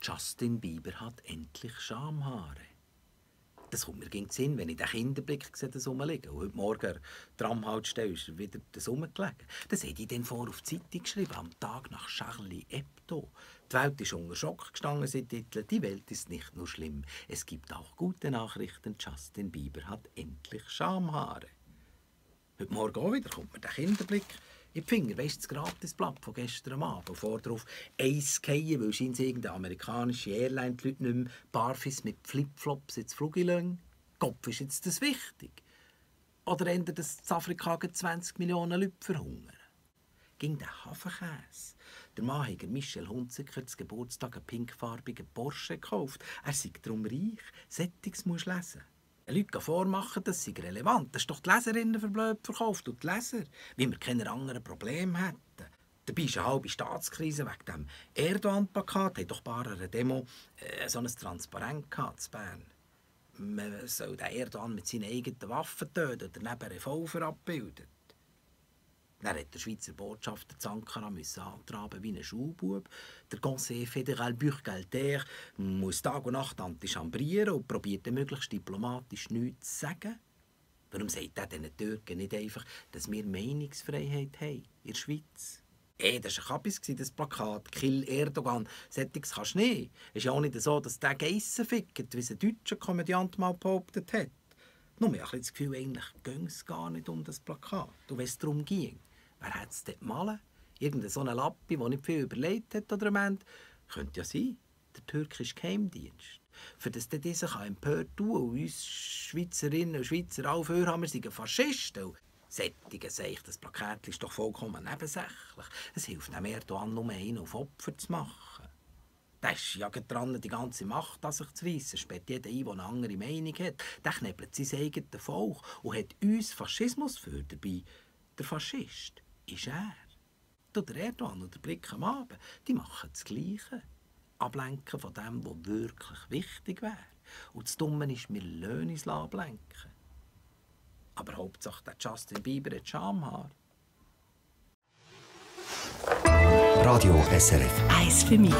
Justin Bieber hat endlich Schamhaare. Das kommt mir in den Sinn, wenn ich den Kinderblick sehe, das rumliegen. Und heute Morgen an der Tramhaltestelle ist er wieder das rumgelegen. Das hätte ich dann vor auf die Zeitung geschrieben, am Tag nach Charlie Hebdo. Die Welt ist unter Schock gestanden, sie titeln, die Welt ist nicht nur schlimm. Es gibt auch gute Nachrichten, Justin Bieber hat endlich Schamhaare. Heute Morgen auch wieder kommt mir der Kinderblick in die Finger. Weisst du, das Gratisblatt von gestern Abend. Vor drauf Eis fallen, weil scheint irgendeine amerikanische Airline die Leute nicht mehr barfuß mit Flipflops ins Flug lassen. Kopf, ist jetzt das wichtig? Oder ändert das in Afrika 20 Millionen Leute verhungern? Ging der Hafenkäse. Der Mann hat Michel Hunziker zum Geburtstag einen pinkfarbigen Porsche gekauft. Er sei darum reich. Sättiges musst du lesen. Leute vormachen, das sei relevant. Das ist doch die Leserinnen verblöd verkauft und die Leser, wie wir keine anderen Probleme hätten. Dabei ist eine halbe Staatskrise wegen dem Erdogan-Plakat. Hat doch ein paar an einer Demo so ein Transparent gehabt in Bern. Man soll den Erdogan mit seinen eigenen Waffen töten oder neben Revolver abbilden. Dann hat der Schweizer Botschafter in Ankara antraben wie ein Schulbub. Der Conseil fédéral Burgalter muss Tag und Nacht antichambrieren und probiert möglichst diplomatisch nichts zu sagen. Warum sagt er diesen Türken nicht einfach, dass wir Meinungsfreiheit haben in der Schweiz? Das war ein Kabis, das Plakat. «Kill Erdogan». Sättiges kannst du nicht. Es ist ja auch nicht so, dass der Geissen fickt, wie es ein deutscher Komödiant mal behauptet hat. Nur ich habe das Gefühl, eigentlich ging es gar nicht um das Plakat. Und wenn es darum ging, wer hat es dort gemalt? Irgendein so ein Lappi, der nicht viel überlegt hat oder meint. Könnte ja sein, der türkische Geheimdienst. Für das der sich empört tun und uns Schweizerinnen und Schweizer alle vorhaben, wir seien Faschisten. Sättige sage ich, das Plakat ist doch vollkommen nebensächlich. Es hilft dem Erdogan nur einen auf Opfer zu machen. Der ist ja dran, die ganze Macht an sich zu reissen. Späht jeder ein, der eine andere Meinung hat. Der knebelt sein eigenes Volk und hat uns Faschismus für dabei. Der Faschist ist er. Der Erdogan und der Blick am Abend, die machen das Gleiche. Ablenken von dem, was wirklich wichtig wäre. Und das Dumme ist, wir lassen uns ablenken. Aber Hauptsache, der Justin Bieber hat Schamhaar. Radio SRF. Eins für mich.